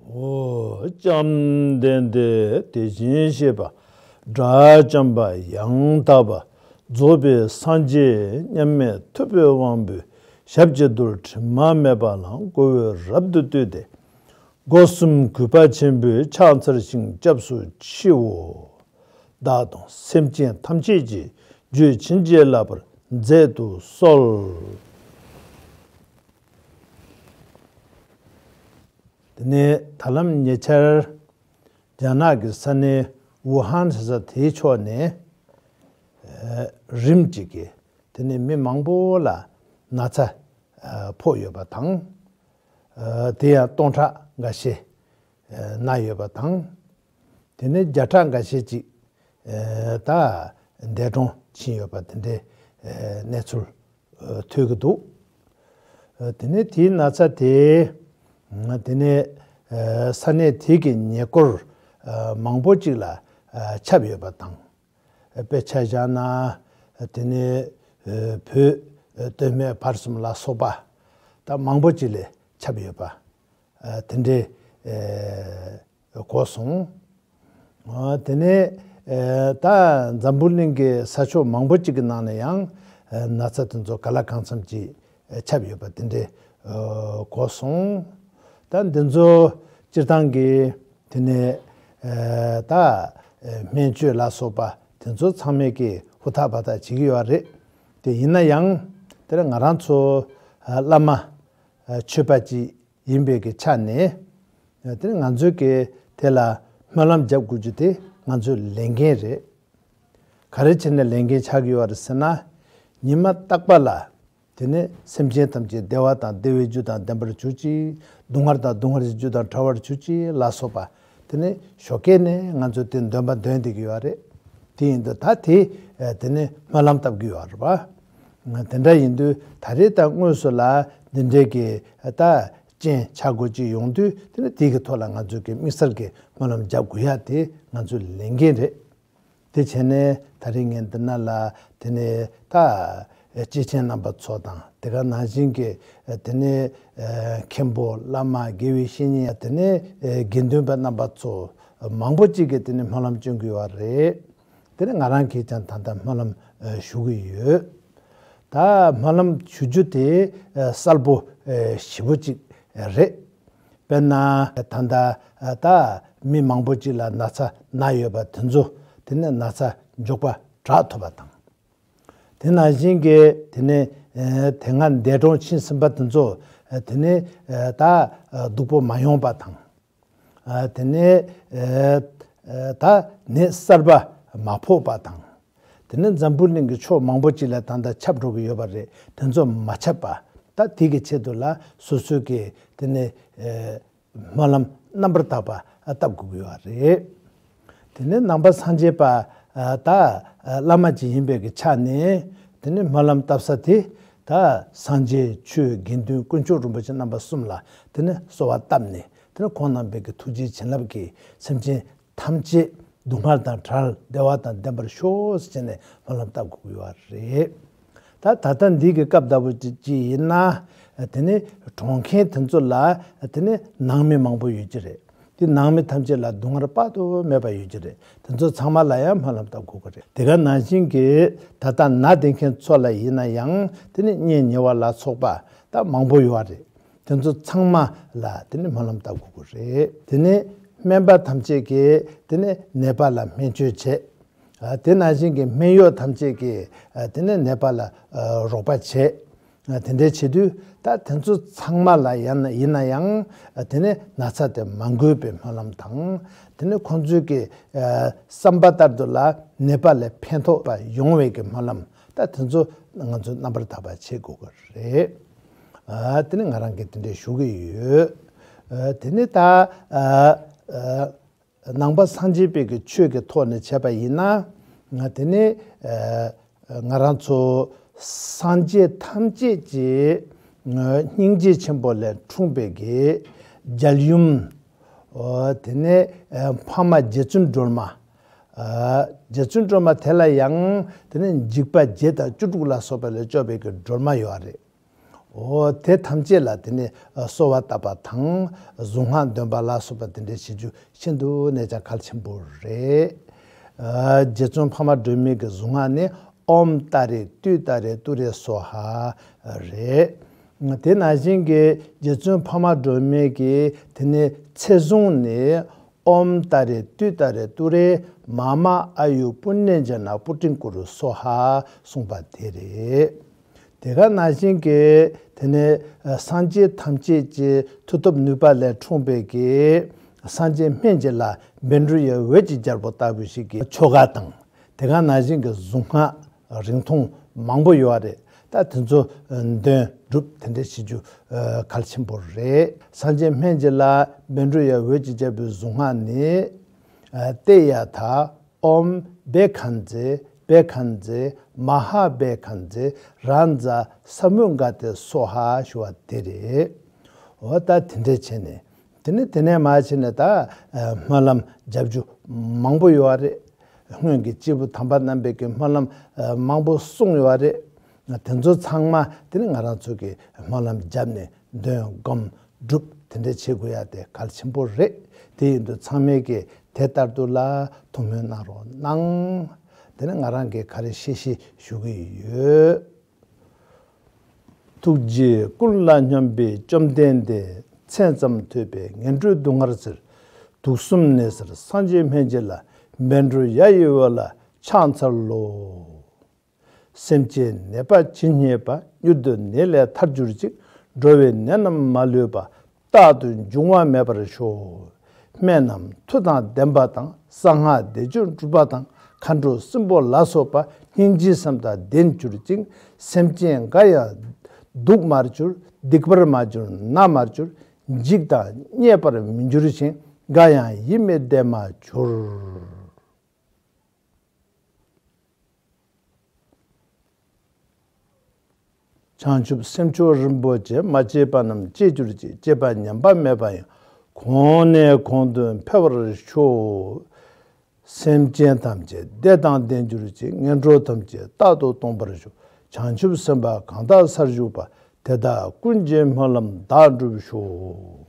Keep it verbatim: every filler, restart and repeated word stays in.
ཨོ། བཅོམ་ལྡན་འདས་དེ་བཞིན་གཤེགས་པ་དགྲ་བཅོམ་པ་ཡང་དག་པར་རྫོགས་པའི་སངས་རྒྱས་མཉམ་མེད་ཐུབ་པའི་དབང་པོས་ཞབས་ཀྱི་རྡུལ་དྲི་མ་མེད་པ་ལ་མགོ་བོས་རབ་ཏུ་བཏུད་དེ། སྒོ་གསུམ་གུས་པ་ཆེན་པོས་ཕྱག་འཚལ་ཞིང་སྐྱབས་སུ་མཆིའོ། བདག་དང་སེམས་ཅན་ཐམས་ཅད་ཀྱི་རྒྱུད་བྱིན་གྱིས་བརླབ་པར་མཛད་དུ་གསོལ། དེ་ནས་ད་ལམ་ཉེ་ཆར་རྒྱ་ནག་གི་ས་གནས་ཝུ་ཧན་ཟེར་ས་དེའི་ཕྱོགས་ནས་ཨ་རིམས་གཅིག་གིས་དེ་ནས་མི་མང་པོ་ལ་ན་ཚ་ཨ་ཕོག་ཡོད་པ་དང་། ཨ་དེ་ཡང་སྟོང་ཕྲག་འགའ་ཤས་ཨ་ན་ཡོད་པ་དང་། དེ་ནས་བརྒྱ་ཕྲག་འགའ་ཤས་ཅིག་ཨ་ད་འདས་གྲོངས་ཕྱིན་ཡོད་པ་དེ་འདྲའི་ཨ་གནས་ཚུལ་ཨ་ཐོས་ཀྱི་འདུག་ཨ་དེ་ནས་དེའི་ན་ཚ་དེ་དེ་ནས་ཨ་ས་གནས་དེ་གི་ཉེ་འཁོར་ཨ་མང་པོ་ཅིག་ལ་ཨ་ཁྱབ་ཡོད་པ་དང་། དཔེ་ཆ་བཞག་ན་དེ་ནས་ཨ་བོད་སྟོད་སྨད་བར་གསུམ་ལ་སོགས་པ་ད་མང་པོ་ཅིག་ལ་ཁྱབ་ཡོད་པ་ཨ་དེ་འདྲའི་ཨ་གོ་སོང་། ཨ་དེ་ནས་ཨ་ད་འཛམ་བུ་གླིང་གི་ས་ཕྱོགས་མང་པོ་ཅིག་གི་ནང་ནས་ཡང་ཨ་ན་ཚ་དེ་ཚོ་ག་ལ་གང་འཚམ་ཅིག་ཨ་ཁྱབ་ཡོད་པ་དེ་འདྲའི་ཨ་གོ་སོང་། ད་འདི་ཚོ་སྤྱིར་བཏང་གི་དེ་ནས་ཨ་ད་ཨ་སྨན་བཅོས་ལ་སོགས་པ་དེ་ཚོ་ཚང་མས་ཀྱི་ཧུར་ཐག་འབད་ཐག་བྱེད་ཀྱི་ཡོད་རེད། དེ་ཡིན་ན་ཡང་དེ་ལ་ང་རང་ཚོ་ཨ་བླ་མ་ཨ་ཆོས་པ་ཅིག་ཡིན་པའི་གི་ཆ་ནས། དེ་ནི་ང་ཚོས་ཀྱི་དེ་ལ་སྨོན་ལམ་རྒྱབ་དགོས་རྒྱུ་དེ་ང་ཚོའི་ལས་འགན་རེད། ག་རེ་བྱས་ནས་ལས་འགན་ཆགས་ཀྱི་ཡོད་རེད་ཟེར་ན། ཉི་མ་རྟག་པ་ལ་དེ་ནི་སེམས་ཅན་ཐམས་ཅད་བདེ་བ་དང་བདེ་བའི་རྒྱུ་དང་ལྡན་པར་གྱུར་ཅིག་སྡུག་བསྔལ་དང་སྡུག་བསྔལ་གྱི་རྒྱུ་དང་བྲལ་བར་གྱུར་ཅིག་ལ་སོགས་པ། དེ་ནི་ཞོགས་ཀས་ནས་ང་ཚོས་དེ་འདོན་པ་འདོན་བསྡད་ཀྱི་ཡོད་རེད། དེ་ཡིན་དུས་ད་དེ་དེ་ནི་སྨོན་ལམ་བཏབ་ཀྱི་ཡོད་རེད་པ། དེ་འདྲ་ཡིན་དུས་ད་རེས་ད་དངོས་སུ་ལ་འདི་འདྲའི་གི་ད་རྐྱེན་ཆག་སྒོ་ཅིག་ཡོང་དུས་དེ་ནི་དེ་གི་ཐོག་ལ་ང་ཚོས་ཀྱི་དམིགས་བསལ་གྱི་སྨོན་ལམ་རྒྱག་དགོས་ཡ་དེ་ང་ཚོའི་ལས་འགན་རེད། དེ་བྱས་ནས་ད་རེས་ངས་འདི་ན་ལ་དེ་ནས་ད་སྐྱེས་ཆེན་རྣམ་པ་ཚོ་དང་དེ་ག་ནང་བཞིན་གྱི་དེ་ནས་མཁན་པོ་བླ་མ་དགེ་བའི་བཤེས་གཉེན་དེ་ནས་དགེ་འདུན་པ་རྣམ་པ་ཚོ་མང་པོ་ཅིག་གིས་དེ་ནས་སྨོན་ལམ་སྐྱོན་གྱི་ཡོད་རེད། དེ་ནས་ང་རང་གིས་ཀྱང་ད་ལྟ་སྨོན་ལམ་ཨ་ཞུ་གི་ཡོད། ད་སྨོན་ལམ་ཞུ་རྒྱུ་དེ་ཨ་གསལ་པོ་ཨ་ཞེ་པོ་ཅིག་རེད། དཔེར་ན་ད་ལྟ་ཨ་ད་མི་མང་པོ་ཅིག་ལ་ན་ཚ་ན་ཡོད་པ་དེ་ཚོ་དེ་ནས་ན་ཚ་མགྱོགས་པ་དྲག་ཐུབ་པ་དང་། དེ་ནང་བཞིན་གྱི་དེ་ནས་ཨ་དེ་སྔ་འདས་གྲོངས་ཕྱིན་ཟིན་པ་དེ་ཚོ་ཨ་དེ་ནས་ཨ་ད་ཨ་སྡུག་པོ་མ་ཡོང་པ་དང་། ཨ་དེ་ནས་ཨ་ཨ་ད་ནད་གསར་པ་མ་ཕོག་པ་དང་། དེ་ནས་འཛམ་བུ་གླིང་གི་ཕྱོགས་མང་པོ་ཅིག་ལ་ད་ལྟ་ཁྱབ་འགྲོ་གི་ཡོད་པ་རེད། དེ་ཚོ་མ་ཁྱབ་པ། ད་དེ་གི་ཆེད་དུ་ལ་སོ་སོའི་གི་དེ་ནས་ཨ་སྨོན་ལམ་རྣམ་པར་དག་པ་ཨ་བཏབ་དགོས་ཀྱི་ཡོད་རེད། དེ་ནས་ནང་པ་སངས་རྒྱས་པ་ཨ་ད་ཨ་བླ་མ་ཅིག་ཡིན་པའི་གི་ཆ་ནས་དེ་ནས་སྨོན་ལམ་བཏབ་ས་དེ་ད་སངས་རྒྱས་ཆོས་དགེ་འདུན་དཀོན་མཆོག་རིན་པོ་ཆེ་རྣམ་པ་གསུམ་ལ་དེ་ནས་གསོལ་བ་བཏབ་ནས་དེ་ནས་ཁོང་རྣམ་པའི་གི་ཐུགས་རྗེའི་བྱིན་རླབས་ཀྱིས་སེམས་ཅན་ཐམས་ཅད་སྡུག་བསྔལ་དང་བྲལ་བདེ་བ་དང་ལྡན་པར་ཤོག་ཟེར་ནས་སྨོན་ལམ་བཏབ་དགོས་ཀྱི་ཡོད་རེད། ད་ད་ལྟ་འདི་གི་སྐབས་ལྟ་བུ་ཅིག་ཅིག་ཡིན་ན། དེ་ནི་གྲོངས་མཁན་དེ་ཚོ་ལ་དེ་ནི་ནང་མི་མང་པོ་ཡོད་ཀྱི་རེད། དེ་ནང་མི་ཐམས་ཅད་ལ་སྡུག་བསྔལ་དཔག་ཏུ་མེད་པ་ཡོད་ཀྱི་རེད། དེ་ཚོ་ཚང་མ་ལ་ཡང་སྨོན་ལམ་བཏབ་དགོས་ཀྱི་རེད། དེ་ག་ནང་བཞིན་གྱི་ད་ལྟ་ན་བསྡད་མཁན་ཚོ་ལ་ཡིན་ན་ཡང་དེ་ནི་གཉེན་ཉེ་བ་ལ་སོགས་པ་ད་མང་པོ་ཡོད་རེད། དེ་ཚོ་ཚང་མ་ལ་དེ་ནི་སྨོན་ལམ་བཏབ་དགོས་ཀྱི་རེད། དེ་ནི་སྨན་པ་ཐམས་ཅད་ཀྱིས་དེ་ནི་ནད་པ་ལ་སྨན་བཅོས་བྱེད། ཨ་དེ་ནང་བཞིན་གྱི་སྨན་གཡོག་ཐམས་ཅད་ཀྱིས་ཨ་དེ་ནས་ནད་པ་ལ་ཨ་རོགས་པ་བྱེད། ཨ་དེ་འདྲའི་བྱེད་དུས་ད་དེ་ཚོ་ཚང་མ་ལ་ཡང་ན་ཡིན་ན་ཡང་ཨ་དེ་ནས་ན་ཚ་དེ་མ་འགོས་པའི་སྨོན་ལམ་དང་། དེ་ནས་ཁོང་ཚོའི་གི་ཨ་བསམ་པ་ལྟར་དུ་ལ་ནད་པ་ལ་ཕན་ཐོགས་པ་ཡོང་བའི་གི་སྨོན་ལམ་ད་དེ་ཚོ་ང་ཚོ་རྣམ་པར་དག་པ་བྱེད་དགོས་ཀྱི་རེད། ཨ་དེ་ནས་ང་རང་གིས་དེ་འདྲའི་ཞུ་གི་ཡོད། ཨ་དེ་ནས་ད་ཨ་ཨ། ནང་པ་སངས་རྒྱས་པའི་གི་ཆོས་ཀྱི་ཐོག་ནས་བྱས་པ་ཡིན་ན། ང་དེ་ནི་ཨ་ང་རང་ཚོ་སངས་རྒྱས་ཐམས་ཅད་ཀྱི་ཨ་སྙིང་རྗེ་ཆེན་པོ་ལས་འཁྲུངས་པའི་གི་མཇལ་ཡུམ། ཨོ་དེ་ནས་ཨ་འཕགས་མ་རྗེ་བཙུན་སྒྲོལ་མ། ཨ་རྗེ་བཙུན་སྒྲོལ་མ་དེ་ལ་ཡང་དེ་ནས་འཇིགས་པ་བརྒྱད་དང་བཅུ་དྲུག་ལ་སོགས་པ་ལས་སྐྱོབ་པའི་གི་སྒྲོལ་མ་ཡོད་རེད། འོ་དེ་ཐམས་ཅད་ལ་དེ་ནས་གསོལ་བ་བཏབ་པ་དང་གཟུངས་སྔགས་འདོན་པ་ལ་སོགས་པ་དེ་འདྲ་བྱེད་རྒྱུ་ཤིན་ཏུ་ནས་ཀྱང་གལ་ཆེན་པོ་རེད། རྗེ་བཙུན་འཕགས་མ་སྒྲོལ་མའི་གི་གཟུངས་སྔགས་ནི་ཨོཾ་ཏཱ་རེ་ཏུཏྟཱ་རེ་ཏུ་རེ་སྭཱ་ཧཱ་རེད། དེ་ནང་བཞིན་གྱི་རྗེ་བཙུན་འཕགས་མ་སྒྲོལ་མའི་གི་དེ་ནས་ཚེ་གཟུངས་ནི་ཨོཾ་ཏཱ་རེ་ཏུཏྟཱ་རེ་ཏུ་རེ་མ་མ་ཨཱ་ཡུ་པུ་ཎེ་ཛ་ན་པུ་ཊིཾ་ཀུ་རུ་སྭཱ་ཧཱ་གསུངས་པ་དེ་རེད། དེ་ག་ནང་བཞིན་གྱི་དེ་ནས་སངས་རྒྱས་ཐམས་ཅད་ཀྱི་མཐུ་སྟོབས་ནུས་པ་ལས་འཁྲུངས་པའི་གི་སངས་རྒྱས་སྨན་གྱི་བླ་བཻ་ཌཱུརྱ་འོད་ཀྱི་རྒྱལ་པོ་ལྟ་བུ་ཞིག་གི་ཆོ་ག་དང་། དེ་ག་ནང་བཞིན་གྱི་གཟུངས་སྔགས་རིང་ཐུང་མང་པོ་ཡོད་རེད། ད་དེ་ཚོ་འདོན་སྒྲུབ་དེ་འདྲ་བྱེད་རྒྱུ་གལ་ཆེན་པོ་རེད། སངས་རྒྱས་སྨན་གྱི་བླ་བཻ་ཌཱུརྱ་འོད་ཀྱི་རྒྱལ་པོའི་གཟུངས་སྔགས་ནི། ཏདྱ་ཐཱ། ཨོཾ་བཻ་ཥ་ཛྱེ་བཻ་ཥ་ཛྱེ་མ་ཧཱ་བཻ་ཥ་ཛྱེ་རཱ་ཛ་ས་མུདྒ་ཏེ་སྭཱ་ཧཱ་ཞུ་བ་དེ་རེད། འོ་ད་དེ་འདྲ་བྱས་ནས་དེ་ནས་དེ་ནས་མར་བྱས་ནས་ད་སྨོན་ལམ་བརྒྱབ་རྒྱུ་མང་པོ་ཡོད་རེད། སྔོན་གྱི་སྐྱེས་བུ་དམ་པ་རྣམ་པས་ཀྱི་སྨོན་ལམ་མང་པོ་གསུངས་ཡོད་རེད། དེ་ཚོ་ཚང་མ་དེ་ནི་ང་རང་ཚོ་གིས་སྨོན་ལམ་བརྒྱབ་ནས་འདོན་སྒོམ་སྒྲུབ་དེ་འདྲ་བྱེད་དགོས་ཡ་དེ་གལ་ཆེན་པོ་རེད། དེ་ཡིན་དུས་ཚང་མས་ཀྱིས་དེ་ལྟར་དུ་ལ་ཐུགས་སྨོན་གནང་རོགས་གནང་། དེ་ནི་ང་རང་གིས་ག་རེ་ཤེས་ཤེས་ཞུ་གི་ཡོད། ཐུགས་རྗེས་ཀུན་ལ་སྙོམས་པའི་བཅོམ་ལྡན་འདས། མཚན་ཙམ་ཐོས་པས་ངན་འགྲོའི་སྡུག་བསྔལ་སེལ། དུག་གསུམ་ནད་སེལ་སངས་རྒྱས་སྨན་གྱི་བླ། བཻ་ཌཱུརྱ་ཡི་འོད་ལ་ཕྱག་འཚལ་ལོ། སེམས་ཅན་ནད་པ་ཇི་སྙེད་པ། མྱུར་དུ་ནད་ལས་ཐར་གྱུར་ཅིག་འགྲོ་བའི་ནད་རྣམས་མ་ལུས་པ། རྟག་ཏུ་འབྱུང་བ་མེད་པར་ཤོག་སྨན་རྣམས་མཐུ་དང་ལྡན་པ་དང་། གསང་སྔགས་བཟླས་བརྗོད་གྲུབ་པ་དང་། མཁའ་འགྲོ་སྲིན་པོ་ལ་སོགས་པ། སྙིང་རྗེའི་སེམས་དང་ལྡན་གྱུར་ཅིག་སེམས་ཅན་འགའ་ཡང་སྡུག་མར་གྱུར། སྡིག་པར་མ་གྱུར། ན་མར་གྱུར། འཇིགས་དང་བརྙས་པར་མི་འགྱུར་ཞིང་། འགའ་ཡང་ཡིད་མི་བདེ་མ་གྱུར། བྱང་ཆུབ་སེམས་མཆོག་རིན་པོ་ཆེ། མ་སྐྱེས་པ་རྣམས་སྐྱེ་གྱུར་ཅིག་སྐྱེས་པ་ཉམས་པ་མེད་པ་ཡང་། གོང་ནས་གོང་དུ་འཕེལ་བར་ཤོག་སེམས་ཅན་ཐམས་ཅད་བདེ་དང་ལྡན་གྱུར་ཅིག་ངན་འགྲོ་ཐམས་ཅད་རྟག་ཏུ་སྟོངས་པར་ཤོག་བྱང་ཆུབ་སེམས་དཔའ་གང་དག་སར་བཞུགས་པ། དེ་དག་ཀུན་གྱི་སྨོན་ལམ་བདག་འགྲུབ་ཤོག